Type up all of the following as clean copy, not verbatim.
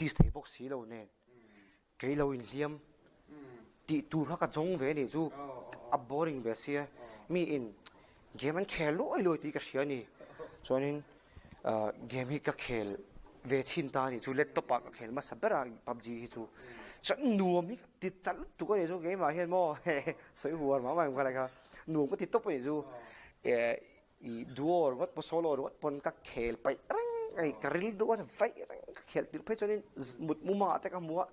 practice thei bawk si lo nen kei lo inhliam tih tur kha ka zawng ve a nih chu a boring ve sia mi in game an khel luai luai tih ka hria a ni chuanin game hi ka khel ve chhin ta a nih chu laptop ah ka khel hmasa ber a pubg hi chu chuan nuam hi ka ti ta lutuk a nih chu keimah hian maw sawi huar mah mah em kha lai kha nuam ka ti tawp a nih chu I duo ringawt pawh solo ringawt pawn ka khel paih reng a ni, ka rilru a vaih reng ka khel tirh phei chuanin mut mumangah te ka hmu a,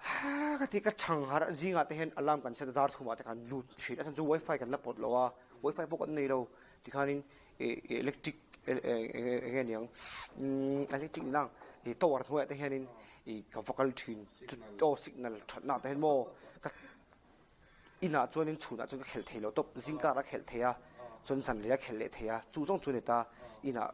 haa ka ti ka chhang harh zingah te hian alarm kan set a dar thumah te kan lut thin a chhan chu wifi kan la pawt lo a, wifi pawh kan nei lo tikhanin ih electric eng nge niang electric ni nang ih tower hnuaiah te hianin ih ka va kal thin chu aw signal thatna ah te hian maw ka Inah chuanin chhunah chuan ka khelh thei lo tawp, zingkar a khelh thei a, chuan zanlei a khelh leh thei a, chu zawng chu a ni ta. Inah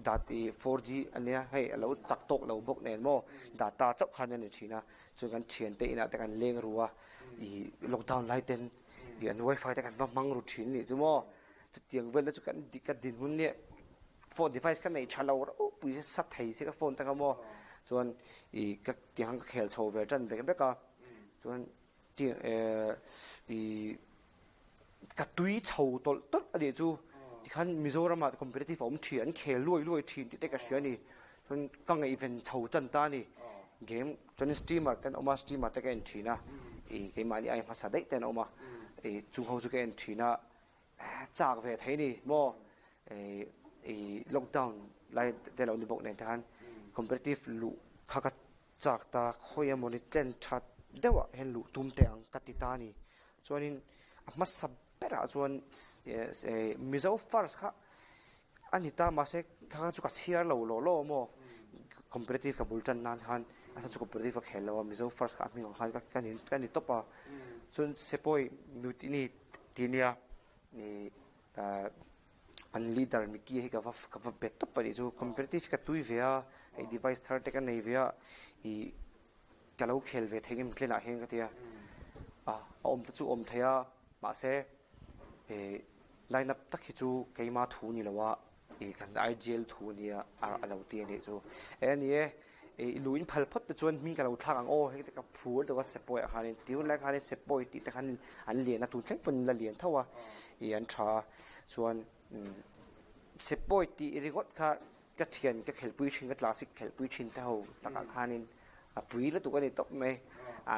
dat i 4G a nia, hei a lo chak tawk lo bawk nen maw, data chauh khan a ni thin a, chuan kan thiante inah te kan leng ru a, ih lockdown lai ten ih an wifi te kan va hmang ru thin a nih chu maw, chutiang vel te chu kan ka dinhmun nia phone device ka neih tha lo ropui se sa thei se ka phone te kha maw, chuan ih ka tiang ka khel chho ve tan vek vek a, chuan I ka tui chho tawlh tawlh a nih chu tikhan Mizoramah competitive a awm thin an khel luai luai thin tih te ka hria a ni chuan ka ngaihven chho tan ta a ni game chuan streamer te an awm a streamer te ka en thin a i keimahni ai hmasa daih te an awm a i chung ho chu ka en thin a chak ve thei a ni maw i lockdown lai te lo ni bawk nen te khan competitive luh kha ka Chak ta khawi emawni tlen that deuhah hian luh tum teh ang ka ti ta a ni. Chuanin a hmasa berah chuan Mizo first kha a ni ta mahse kha kha chu ka chhiar lo lawh lawh maw competitive ka bul tan nan khan a chhan chu competitive ka khel lo a Mizo first kha a hming ang khan ka ni ka ni tawp a. Chuan Sepoy Mutiny tih nia ih An leader Mickey hi ka va ka va bet tawp a nih chu competitive hi ka tui ve a hei device thar te ka nei ve a ih ka lo khel ve thei ngem tlenah hian ka ti a a a awm te chu awm thei a mahse ih line up tak hi chu keima thu ni lo a ih kan IGL thu ania a lo ti a nih chu e a ni e ih lu in phal phawt te chuan hming ka lo thlak ang aw hei te ka phur deuh a sepawi ah khanin tih hun lai khanin sepawi tih te khan an lian a tun thleng pawn la lian tho a ih an tha a. Chuan Sepoy tih ringawt kha ka thian ka khelhpui thin, ka classic khelhpui thin te ho takah khanin a pui lutuk a ni tawp mai. A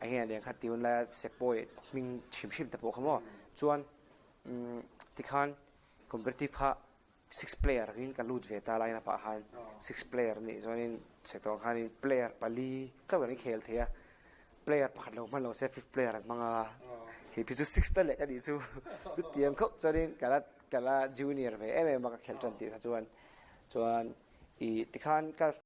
eng nge aniang kha tih hun laia Sepoy hming hrim hrim te pawh kha maw. Chuan tikhan competitive kha Six player angin ka lut ve ta line up ah khan six player a nih chuanin chhe tawh khanin player pali chauh an khel thei a, player pakhat lo hman lo se fifth player an hmang a, hei phei chu sixth a leh ka nih chu chutiang khawp chuanin ka la ka la junior ve em em a ka khelh tan tih kha chuan chuan ih tikhan ka.